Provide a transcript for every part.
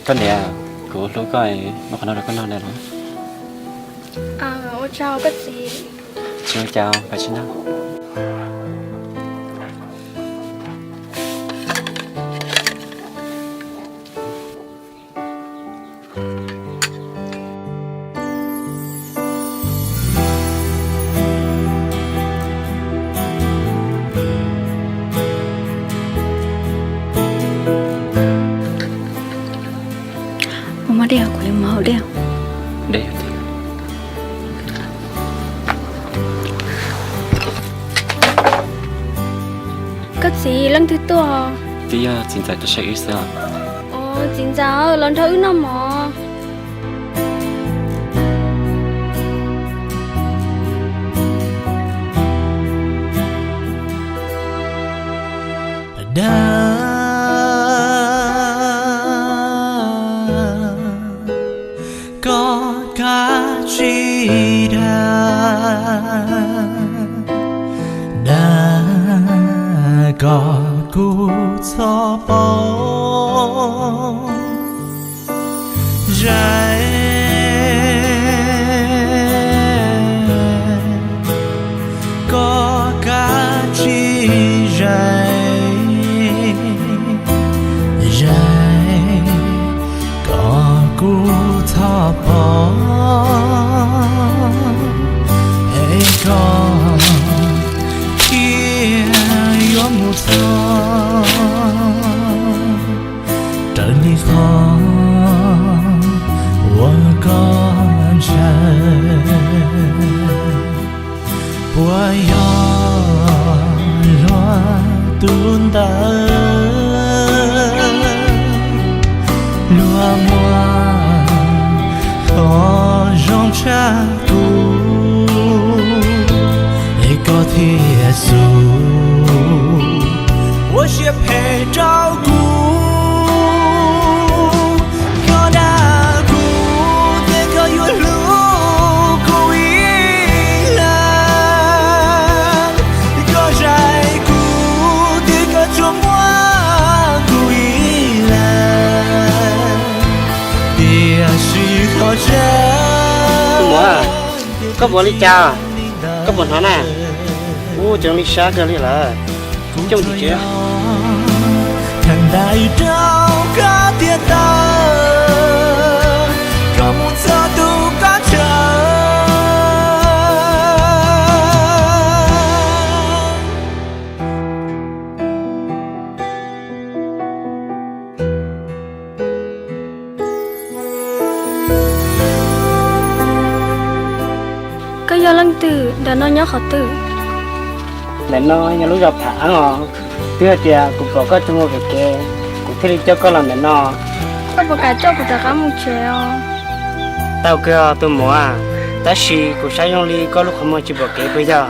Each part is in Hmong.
Koj niam, kuv hlub koj, muab qhov no rau koj noj na los. Ua tsaug koj txiv. Tsis ua cas, pab tsis noj. Ua mov dej, kuv yuav mus hau dej. Koj txiv, leej twg tuaj? Twb yog txiv ntxawm tuaj saib wb xwb os. Txiv ntxawm, los nrog wb noj mov. Dag, koj kav tsij dag, dag kom kuv txhob poob zais. Koj kav tsij zais, zais kom kuv txhob poob, es koj thiaj yuav mus txog raws li qhov uas koj ntshaw. Puas yog luag tus ntawd, luag muaj qhov zoo tshaj kuv, es koj thiaj xub ua siab phem rau kuv. Koj dag kuv tias koj yuav hlub kuv ib leeg, koj zais kuv tias koj tsuas muaj kuv ib leeg, tiam sis qhov tseeb. Koj puas li cas? Koj puas hnov na? Ub, ceev li sab kawg li lawm. Coj mus tim tsev. Thaij ntais rau koj tiag tau, koj mus txog tus koj ntshaw. Koj yog leej twg? Ntawm no nyob qhov twg? Ntawm no yog lub zos Pham Eeb os. Twb hais tias kuv pom koj tuaj mus pem kev, kuv thiaj li coj koj los ntawm no. Koj puas kam coj kuv rov qab mus tsev os? Tau kawg tus muam, tab sis kuv saib zoo li koj lub qhov muag tsis pom kev puas yog?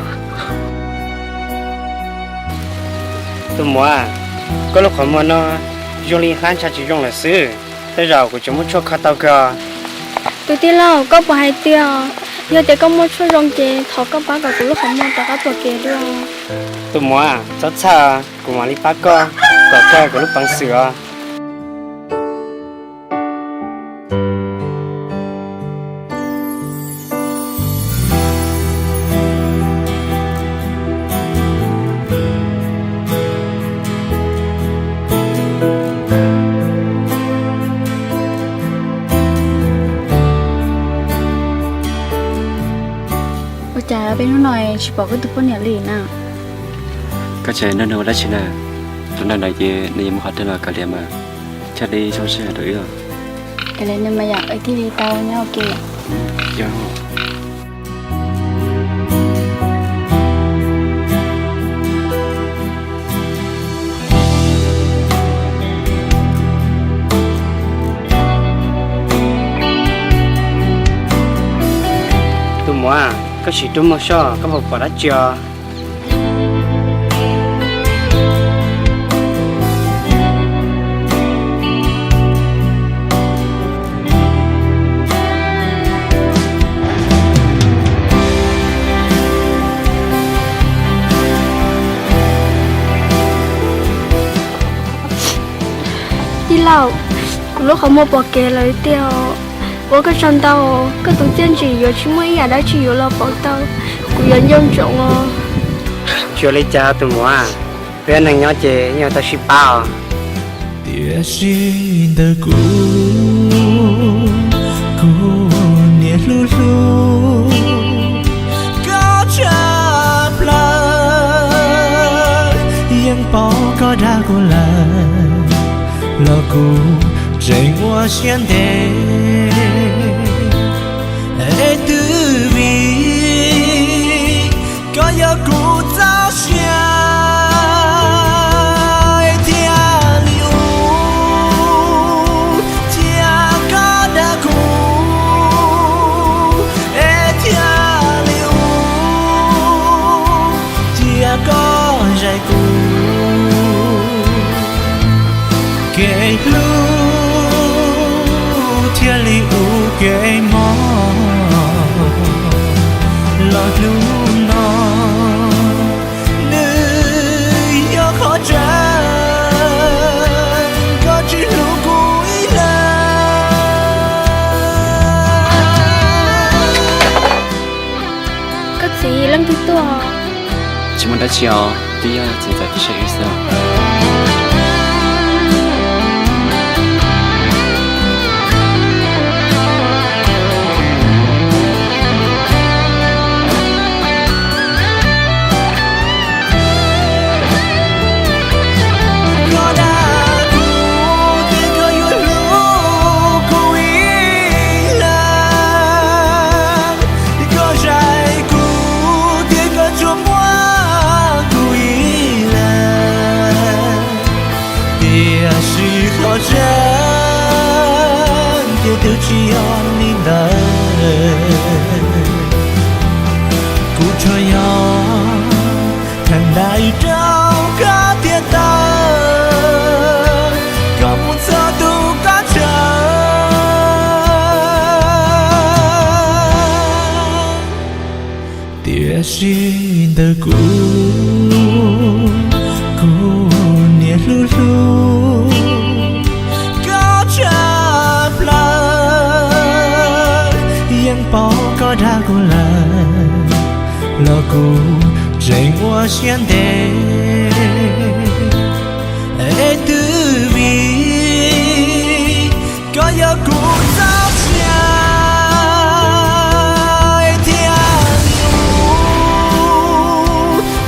Tus muam, koj lub qhov muag no zoo li hlab ntsha tsis zoo lawm xwb, tej zaum kuv tseem muab tshuaj kho tau kawg. Tus tij laug, koj puas hais tiag? Yog tias koj muaj tshuaj zoo ces thov koj pab kom kuv lub qhov muag rov qab pom kev dua. Tus muam, txhob txhawj, kuv mam li pab koj kom tau kuv lub peev xwm os. Ua cas peb hnub no tsis pom koj tus poj niam li na? Koj tseem nrog nws ua dab tsi na? Tus nraug ntawd ces nws yuav mus qhov twg los kav liam mas, thiaj li zoo sij hawm rau wb os. Kav liam nws mas yom, wb thiaj li tau nyob ua ke. Tus muam, koj sim rub muag soj, koj puas pom dab tsi os? Tij laug, kuv Lub qhov muag pom kev lawm tiag. Ua koj tsaug ntau, koj tus txiaj ntsim yuav tsis muaj ib yam dab tsi yuav los pauv tau kuv cov nco ntsoov os. Tsis ua li cas tus muam, peb neeg nyob ces yeej tau sib pab os. Tiam sis ntawm kuv, kuv niam hlub hlub koj tshaj plaws, yeej paub koj dag kuv lawm los kuv tseem ua siab ntev. Es twb vim koj yog kuv txoj sia thiaj li ua, thiab koj dag kuv es thiaj li ua, thiab koj zais kuv. Kev hlub thiaj li ua kev mob los hnub no nws yog qhov tseeb, koj tsis hlub kuv ib leeg. Koj txiv, leej twg tuaj? Tsis muaj dab tsi os, twb yog txiv ntxawm tib si xwb os. Koj dag kuv tias koj yuav hlub kuv ib leeg, koj zais kuv tias koj tsuas muaj kuv ib leeg. Tiam sis qhov tseeb ces twb tsis yog li ntawd. Kuv tsuas yog theej dais rau koj tiag tawv, kom mus txog tus koj ntshaw. Tiam sis ntawm kuv, kuv niam hlub hlub koj tshaj plaws, yeej paub koj dag kuv lawm los kuv tseem ua siab ntev. Es twb vim koj yog kuv txoj sia thiaj li ua,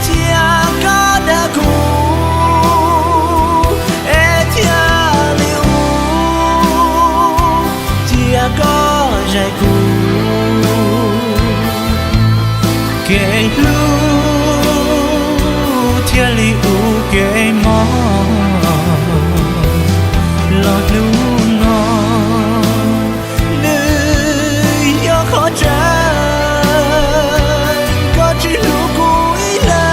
thiab koj dag kuv es thiaj li ua, thiab koj zais kuv. Kev hlub thiaj li ua kev mob los hnub no nws yog qhov tseeb, koj tsis hlub kuv ib leeg.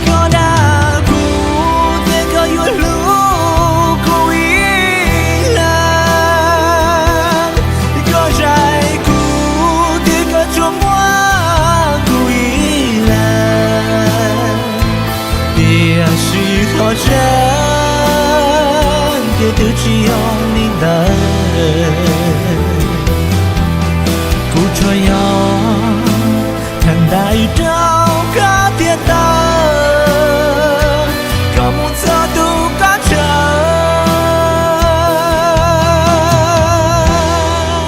Koj dag kuv tias koj yuav hlub kuv ib leeg, koj zais kuv tias koj tsuas muaj kuv ib leeg. Tiam sis qhov tseeb ces twb tsis yog li ntawd. Kuv tsuas yog theej dais rau